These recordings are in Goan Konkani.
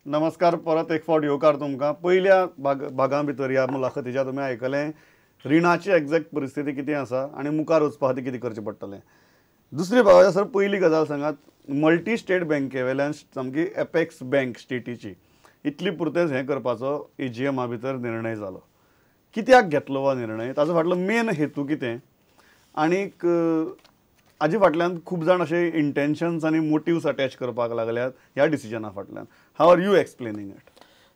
नमस्कार, परत एक फावट येवकार तुमकां. पयल्या भागां भितर ह्या मुलाखतीच्या तुमी आयकलें रिणाची एग्जॅक्ट परिस्थिती कितें आसा आनी मुखार वचपा खातीर कितें करचें पडटलें. दुसरी भागाच्या सर पयली गजाल सांगात, मल्टी स्टेट बँके वेल्यान सामकी एपेक्स बँक स्टेटीची इतली पुरतेंच हें करपाचो एजीएमा भितर निर्णय जालो. कित्याक घेतलो हो निर्णय, ताजो फाटलो मेन हेतू कितें आनीक हाजे फाटल्यान खूब जाण अशे इंटेन्शन्स आनी मोटिव्स अटॅच करपाक लागल्यात ह्या डिसिजना फाटल्यान, how are you explaining it?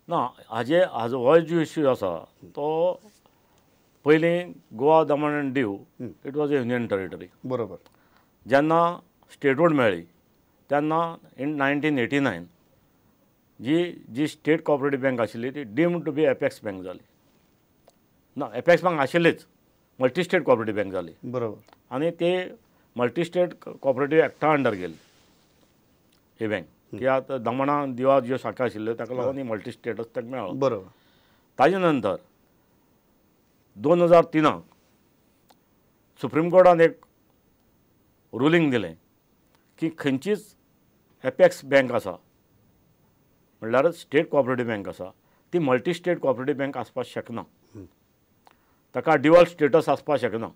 ना, हाजे हाजो हो जो इश्यू आसा तो पयलीं Goa Daman and Diu it was a union territory. बरोबर. जेन्ना स्टेटहूड मेळ्ळी तेन्ना इन 1989 जी जी स्टेट कॉपरेटीव बँक आशिल्ली ती deemed to be apex bank जाली. ना, एपेक्स बँक आशिल्लीच, मल्टी स्टेट कॉपरेटीव बँक जाली. बरोबर. आनी ते मल्टी स्टेट कॉपरेटीव एक्टा अंडर गेली ही बँक, की आतां दमणा दिवा ज्यो शाखा आशिल्ल्यो ताका लागून ही मल्टी स्टेटस ताका मेळ्ळो. बरोबर. ताजे नंतर 2003 सुप्रीम कोर्टान एक रुलींग दिलें की खंयचीच एपेक्स बँक आसा म्हणल्यार स्टेट कॉपरेटीव बँक आसा ती मल्टी स्टेट कॉपरेटीव बँक आसपाक शकना, ताका ड्युअल स्टेटस आसपाक शकना.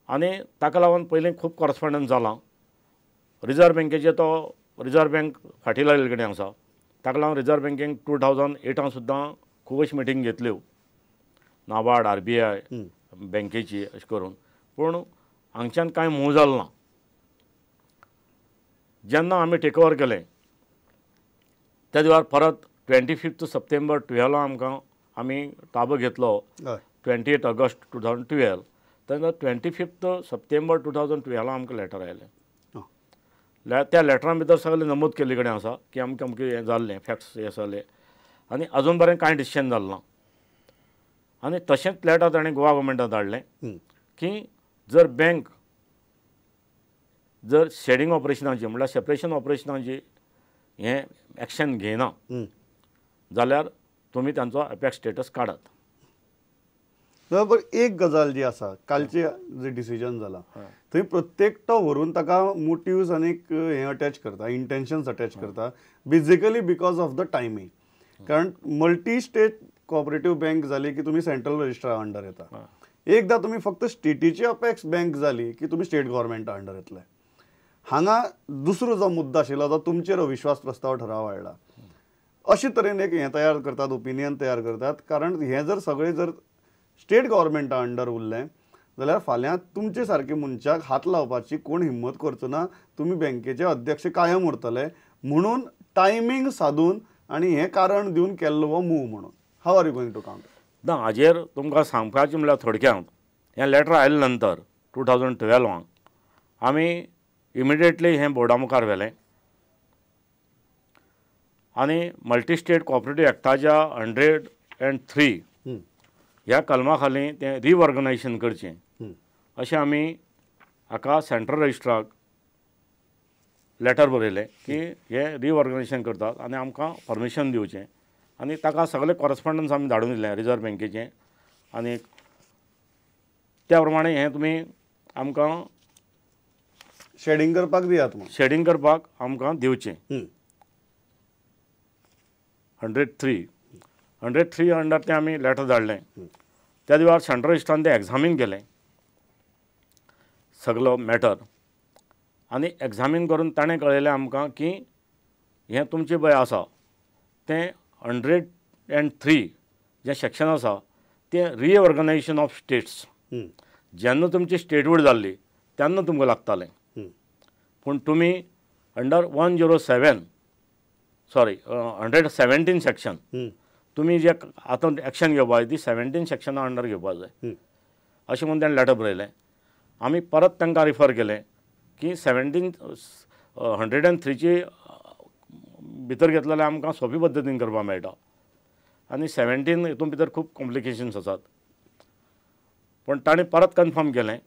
आनी ताका लागून पयलीं खूब कॉरस्पोंडन्स जालां रिजर्व बँकेचे, तो रिजर्व बँक फाटीं लागिल्ले कडेन आसा, ताका लागून रिजर्व बँकेन 2008 सुद्दां खूब अशी मिटींग घेतल्यो नाबार्ड RBI बँकेची अशें करून, पूण हांगच्यान कांय मूव जालें ना. जेन्ना आमी टेक ओवर केलें त्या दिवार परत 25 सप्टेंबर 12 आमकां आमी ताबो घेतलो, 28 ऑगस्ट 2012. तेन्ना 25 सप्टेंबर 2012 आमकां लेटर आयलें. त्या लेटरां भितर सगळें नमूद केल्ले कडेन आसा की आमकां अमकें हें जाल्लें, फॅक्ट्स हे जाले आनी अजून पर्यंत कांय डिसिजन जालें ना. आनी तशेंच लेटर ताणें गोवा गव्हर्मेंटाक धाडलें की जर बँक जर शेडींग ऑपरेशनाची म्हणल्यार सेपरेशन ऑपरेशनाची हें एक्शन घेयना जाल्यार तुमी तांचो एपेक्स स्टेटस काडात. बरोबर. एक गजाल जी आसा, कालचे जे डिसिजन जाला थंय प्रत्येकटो व्हरून ताका मोटिव्स आनी हें अटॅच करता, इंटेन्शन्स अटॅच करता, basically because of the timing. कारण मल्टी स्टेट कॉपरेटीव बँक जाली की तुमी सेंट्रल रजिस्ट्रा अंडर येता, एकदां तुमी फक्त स्टेटीची अपेक्स बँक जाली की तुमी स्टेट गव्हर्मेंटा अंडर येतले. हांगा दुसरो जो मुद्दो आशिल्लो तो तुमचेर अविश्वास प्रस्ताव ठराव हाडला. अशे तरेन एक हें तयार करतात, ओपिनियन तयार करतात, कारण हें जर सगळें जर स्टेट गव्हर्मेंटा अंडर उरलें जाल्यार फाल्यां तुमचे सारके मनशाक हात लावपाची कोण हिम्मत करचो ना, तुमी बँकेचे अध्यक्ष कायम उरतले म्हणून टायमींग सादून आनी हें कारण दिवन केल्लो हो मूव म्हणून. How are you going to count? ना, हाजेर तुमकां सांगपाचें म्हणल्यार थोडक्यांत हें लेटर आयले नंतर 2012 आमी इमिडिएटली हें बोर्डा मुखार व्हेलें आनी मल्टी स्टेट कॉपरेटीव एक्टाच्या 103 ह्या कलमा खाली तें रिऑर्गनायजेशन करचें अशें आमी हाका सेंट्रल रजिस्ट्राक लेटर बरयलें की हें रिऑर्गनायजेशन करतात आनी आमकां परमिशन दिवचें, आनी ताका सगळें कॉरस्पोंडन्स आमी धाडून दिलें रिजर्व बँकेचें, आनी त्या प्रमाणे हें तुमी आमकां शेडींग करपाक दियात, शेडींग करपाक आमकां दिवचें. 103 अंडर तें आमी लेटर धाडलें. त्या दिवार सेंट्रल रजिस्ट्रान तें एग्जामीन केलें सगलो मॅटर, आनी एग्जामीन करून ताणें कळयलें आमकां की हें तुमचें पळय आसा तें 103 जें सेक्शन आसा तें रिऑर्गनायजेशन ऑफ स्टेट्स, जेन्ना तुमची स्टेटहूड जाल्ली तेन्ना तुमकां लागतालें, पूण तुमी अंडर 117 सेक्शन तुमी जे आतां एक्शन घेवपा जाय ती 17 सेक्शना अंडर घेवपा जाय अशें म्हणून ताणें लेटर बरयलें. आमी परत तांकां रिफर केलें की 103ची भितर घेतलें जाल्यार आमकां सोंपी पद्दतीन करपाक मेळटा आनी 17 हितून भितर खूब कॉम्प्लिकेशन्स आसात, पूण ताणें परत कन्फर्म केलें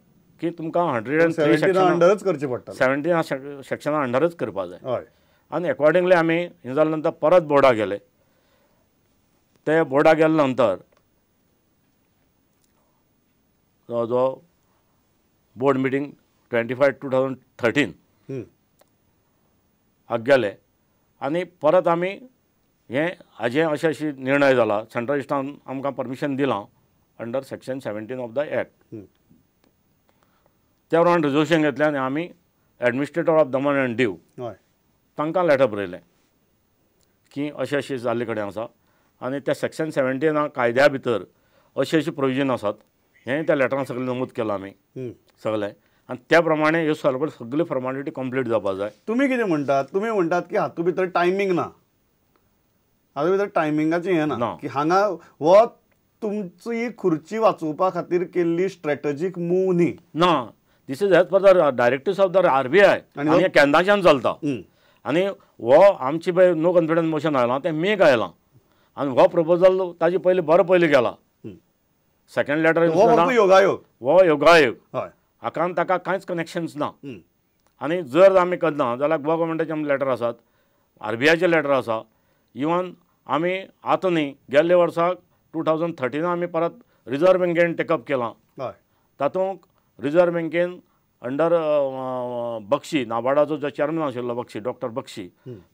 की तुमकां 103 सेक्शन अंडरच करचें पडटा, 17 सेक्शना अंडरच करपाक जाय. आनी एकॉर्डिंगली आमी हें जाल्या नंतर परत बोर्डा गेले. ते बोर्डा गेले नंतर जो बोर्ड मिटींग 25/2013 हाका गेले आनी परत आमी हें हाजें अशें अशें निर्णय जाला सेंट्रल रजिस्ट्रान आमकां परमिशन दिलां under section 17 of the act. त्या प्रमाणे रेजोल्युशन घेतलें आनी आमी administrator of Daman and Diu तांकां लेटर बरयलें की अशें अशें जाल्ले कडेन आसा आनी त्या सेक्शन 17 कायद्या भितर अशें अशें प्रोविजन आसात हें त्या लेटरान सगळें नमूद केलां आमी सगळें आनी त्या प्रमाणे ह्यो सगळ्यो फॉर्मालिटी कंप्लीट जावपाक जाय. तुमी कितें म्हणटात? तुमी म्हणटात की हातूंत भितर टायमींग ना, हातूंत भितर टायमिंगाचें हें ना की हांगा हो तुमची खुर्ची वाचोवपा खातीर केल्ली स्ट्रॅटजीक मूव न्ही. ना, this is as per the directives of the RBI आनी केन्नाच्यान चलता आनी हो आमची पळय नो कॉन्फिडन्स मोशन आयलां तें मेक आयलां आनी हो प्रपोजल ताजे पयलीं बरो पयलीं गेला. सेकंड लेटर हो योगायोग, हो योगायोग हाका आनी ताका कांयच कनेक्शन्स ना. आनी जर आमी करना जाल्यार गोवा गव्हर्मेंटाचे आमचे लेटर आसात, आरबीआयचे लेटर आसा, इवन आमी आतां न्ही गेल्ले वर्साक 2013 आमी परत रिजर्व बँकेन टेकअप केलां. तातूंत रिजर्व बँकेन अंडर बक्षी नाबार्डाचो जो चेअरमॅन आशिल्लो बक्षी, डॉक्टर बक्षी,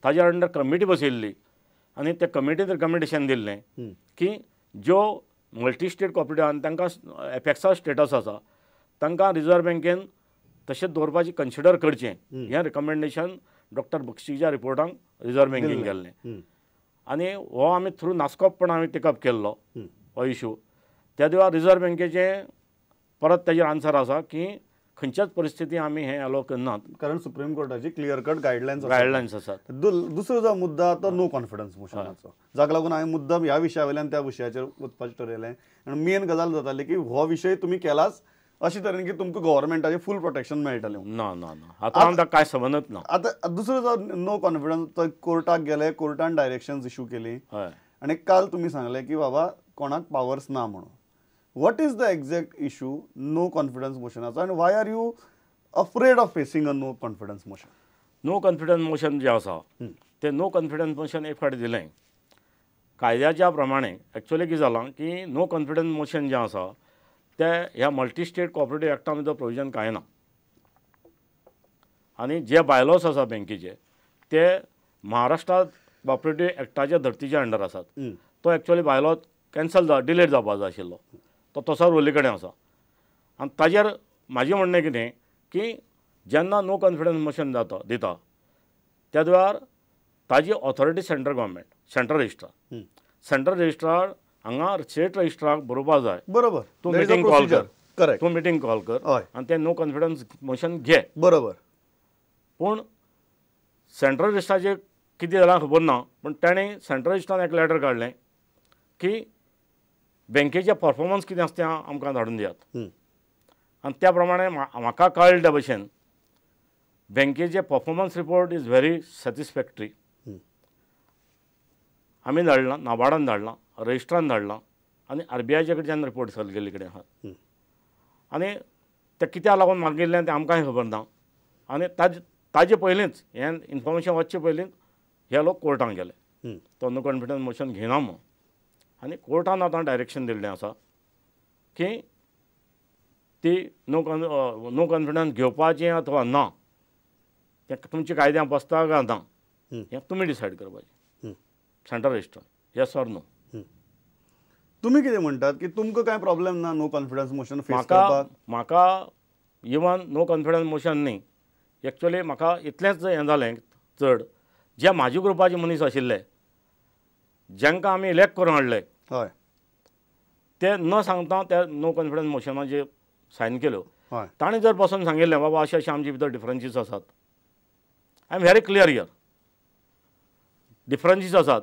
ताज्या अंडर कमिटी बसयल्ली आनी त्या कमिटीन रिकमेंडेशन दिल्लें की ज्यो मल्टी स्टेट कॉपरेटिव्ह आनी तांकां एपेक्सा स्टेटस आसा तांकां रिजर्व बँकेन तशेंच दवरपाचें कन्सिडर करचें हें रिकमेंडेशन डॉक्टर बक्षीच्या रिपोर्टांक रिजर्व बँकेन केल्लें. आनी हो आमी थ्रू नास्कॉप पण आमी टेकअप केल्लो हो इशू. त्या दिसा रिजर्व बँकेचें परत ताजेर आन्सर आसा की खंयच्याच परिस्थिती आमी हें अलाव करनात कारण सुप्रीम कोर्टाची क्लियर कट गायडलायन्स आसात. दुसरो जो मुद्दा तो नो कॉन्फिडन्स मोशनाचो, जाका लागून हांवें मुद्दाम ह्या विशया वयल्यान त्या विशयाचेर वचपाचें ठरयलें. आनी मेन गजाल जाताली की हो विशय तुमी केलाच अशे तरेन की तुमकां गव्हर्मेंटाचें फूल प्रोटेक्शन मेळटलें. ना ना ना, आतां आमकां कांय संबंदच ना. आतां दुसरो जो नो कॉन्फिडन्स कोर्टाक गेले, कोर्टान डायरेक्शन्स इशू केली आनी काल तुमी सांगलें की बाबा कोणाक पावर्स ना म्हणून. What is the exact issue no confidence मोशनाचो आनी why are you afraid of facing a no confidence motion? No confidence motion जें आसा तें नो कॉन्फिडन्स मोशन एक फावटी दिलें कायद्याच्या प्रमाणे. एक्चुअली कितें जालां की नो कॉन्फिडन्स मोशन जें आसा तें ह्या मल्टी स्टेट कॉपरेटिव्ह एक्टा भितर प्रोविजन कांय ना आनी जे बायलॉस आसा बँकेचे ते महाराष्ट्रांत कॉपरेटिव्ह एक्टाच्या धर्तीच्या अंडर आसात. तो एक्चुअली बायलॉ कॅन्सल डिलेट जावपाक जाय आशिल्लो, तो तसोच उरले कडेन आसा. आनी ताजेर म्हाजें म्हणणें कितें की जेन्ना नो कॉन्फिडन्स मोशन जाता दिता त्या वेळार ताजी authority central government, central registrar, central registrar हांगा स्टेट रजिस्ट्राक बरोवपाक जाय. बरोबर, तूं मिटींग कॉल कर, करेक्ट, तूं मिटींग कॉल कर आनी तें नो कॉन्फिडन्स मोशन घे. बरोबर. पूण सेंट्रल रजिस्ट्राचें कितें जालां खबर ना, पूण ताणें सेंट्रल रजिस्ट्रान एक लेटर काडलें की बँकेचें परफॉर्मन्स कितें आसा तें आमकां धाडून दियात. आनी त्या प्रमाणे म्हाका कळ्ळें त्या भशेन बँकेचें performance report is very satisfactory. आमी धाडलां, नाबार्डान धाडलां, रजिस्ट्रान धाडलां आनी आरबीआयच्या कडच्यान रिपोर्ट सगळे गेल्ले कडेन आसात. आनी तें कित्याक लागून मागिल्लें तें आमकांय खबर ना. आनी ताजे पयलींच हें इन्फॉर्मेशन वचचे पयलींच हे लोक कोर्टान गेले, तो नो कॉन्फिडन्स मोशन घेना म्हूण. आनी कोर्टान आतां डायरेक्शन दिल्लें आसा की ती नो कॉन्फिडन्स घेवपाचें अथवा ना तें तुमच्या कायद्यान बसता काय ना हें तुमी डिसायड करपाचें, central registrar, yes or no. तुमी कितें म्हणटात की तुमकां कांय प्रॉब्लेम ना नो कॉन्फिडन्स मोशन फेस करपाक? म्हाका इवन नो कॉन्फिडन्स मोशन न्ही, एक्चुअली म्हाका इतलेंच हें जालें चड जे म्हाजे ग्रुपाचे मनीस आशिल्ले जांकां आमी इलेक्ट करून हाडले हय ते न सांगता त्या नो कॉन्फिडन्स मोशनाचेर सायन केल्यो. ताणें जर बसून सांगिल्लें बाबा अशें अशें आमचे भितर डिफरन्सीस आसात, I am very clear here, differences आसात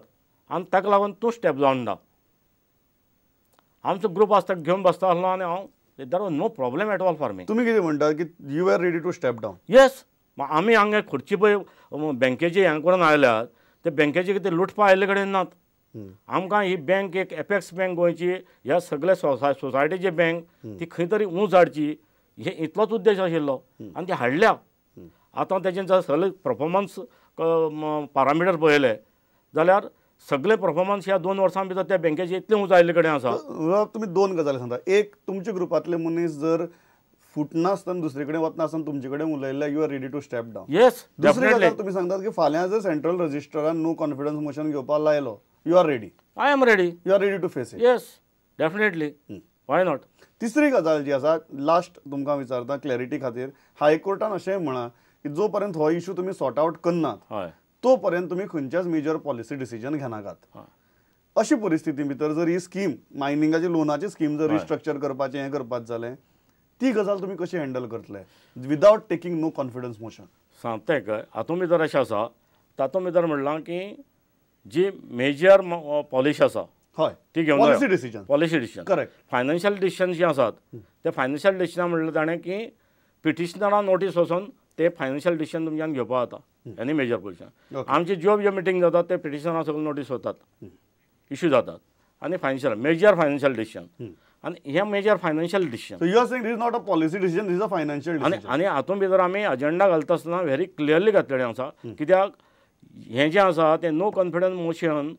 आनी ताका लागून तूं स्टेप जावन ना. आमचो ग्रूप आसता घेवन बसता आसलो आनी हांव there was no problem at all for me. तुमी कितें म्हणटा की you are ready to step down? Yes, आमी हांगा खुर्ची पळय बँकेचे हें करून आयल्यात ते बँकेचे कितें लुटपा आयिल्ले कडेन नात. आमकां ही बँक एक एपेक्स बँक गोंयची ह्या सगळ्या सोसायटीची बँक ती खंय तरी उंच हाडची हे इतलोच उद्देश आशिल्लो आनी ती हाडल्या. आतां तेजें जर सगळे परफॉर्मन्स पारामिटर पळयले जाल्यार सगळे परफॉर्मन्स ह्या 2 वर्सां भितर त्या बँकेचे इतले उंच आयिल्ले कडेन आसा. तुमी 2 गजाली सांगता. एक, तुमच्या ग्रुपांतले मनीस जर फुटनासतना दुसरे कडेन वतना आसतना तुमचे कडेन उलयल्ले, you are ready to step down. Yes. दुसरी गजाल तुमी सांगतात की फाल्यां जर सेंट्रल रजिस्टरान नो कॉन्फिडन्स मोशन घेवपाक लायलो, you are ready. I am ready. You are ready to face it. Yes, definitely. Why not? तिसरी गजाल जी आसा लास्ट तुमकां विचारता क्लॅरिटी खातीर, हायकोर्टान अशें म्हळां की जो पर्यंत हो इशू तुमी सॉर्ट आवट करनात तो पर्यंत तुमी खंयच्याच मेजर पॉलिसी डिसिजन घेनाकात. अशी परिस्थिती भितर जर ही स्कीम मायनिंगाची लोनाची स्कीम जर रिस्ट्रक्चर करपाचें हें करपाक जालें, ती गजाल तुमी कशी हँडल करतले without taking no confidence motion? सांगता काय हातूंत भितर अशें आसा, तातूंत भितर म्हणलां की जी मेजर पॉलिसी आसा हय ती घेवन policy decision, policy decision correct. Financial decision जे आसात ते फायनान्शियल डिसिजन म्हणलें ताणें की पिटिशनरां नोटीस वचून ते फायनान्शियल डिसिजन तुमच्यान घेवपाक जाता एनी मेजर पोजिशन. आमची ज्यो ज्यो मिटींग जातात ते पिटिशनरां सगळे नोटीस वतात, इश्यू जातात आनी फायनान्शियल मेजर फायनान्शियल डिसिजन आनी हे major financial decision. So you are saying this is not a policy decision, this is a financial decision. आनी हातूंत भितर आमी अजेंडा घालता आसतना व्हेरी क्लियरली घातलेलें आसा, कित्याक हें जें आसा तें नो कॉन्फिडन्स मोशन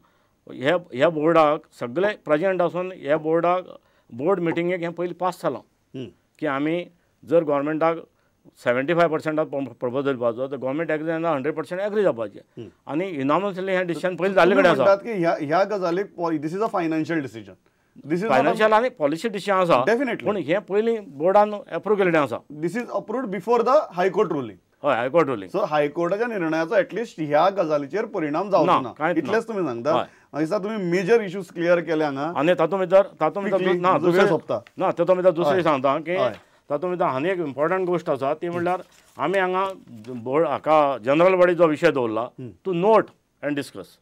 ह्या बोर्डाक सगळे प्रेजेंट आसून ह्या बोर्डाक बोर्ड मिटिंगेक हें पयलीं पास जालां की आमी जर गव्हर्मेंटाक 75% प्रपोजल दिवपाचो तर गव्हर्मेंट एग्री जायना, 100% एग्री जावपाचें आनी युनानिमसली हें डिसिजन पयलीं जाल्ले कडेन आसा. की ह्या गजालीक this is a financial decision, this is financial आनी पॉलिसी डिसिजन आसा डेफिनेटली, पूण हें पयलीं बोर्डान एप्रूव केल्लें आसा. This is approved before the high court ruling. हय, हायकोर्ट रुलींग. सो हायकोर्टाच्या निर्णयाचो एटलिस्ट ह्या गजालीचेर परिणाम जावचो ना इतलेंच तुमी सांगता. दिसता तुमी मेजर इश्यूज क्लियर केले हांगा. आनी तातूंत भितर तातूंत भितर ना दुसरें सोंपता ना तातूंत भितर दुसरें सांगता की तातूंत भितर आनी एक इम्पॉर्टंट गोश्ट आसा ती म्हणल्यार आमी हांगा बोर्ड हाका जनरल बॉडी जो विशय दवरला to note and discuss.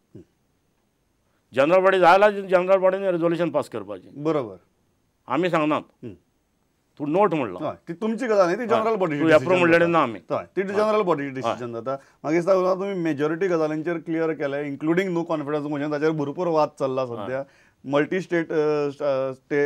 General body जाय जनरल बॉडीन रेजोल्युशन पास करपाचें, बरोबर, आमी सांगनात. तूं नोट म्हणलां ती तुमची गजाल न्ही, ती जनरल बॉडीची एप्रूव म्हणलें ना आमी, ती जनरल बॉडीची डिसिजन जाता. मागीर दिसता तुमी मेजॉरिटी गजालींचेर क्लियर केलें, इन्क्लुडींग नो कॉन्फिडन्स मोशन, ताचेर भरपूर वाद चल्ला सद्या, मल्टी स्टेट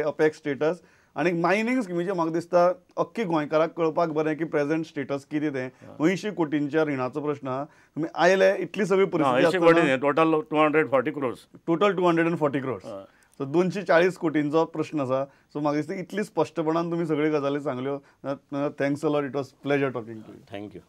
अपेक्स स्टेटस आनी मायनींग स्किमीचें म्हाका दिसता अख्खी गोंयकाराक कळपाक बरें की प्रेझेंट स्टेटस कितें तें. 80 कोटींच्या रिणाचो प्रश्न आहा, तुमी आयले इतली सगळी परिस्थिती, total 240 crores, total 240 crores, so 240 कोटींचो प्रश्न आसा. सो म्हाका दिसता इतली स्पश्टपणान तुमी सगळ्यो गजाली सांगल्यो. Thanks a lot, it was pleasure talking to you. Thank you.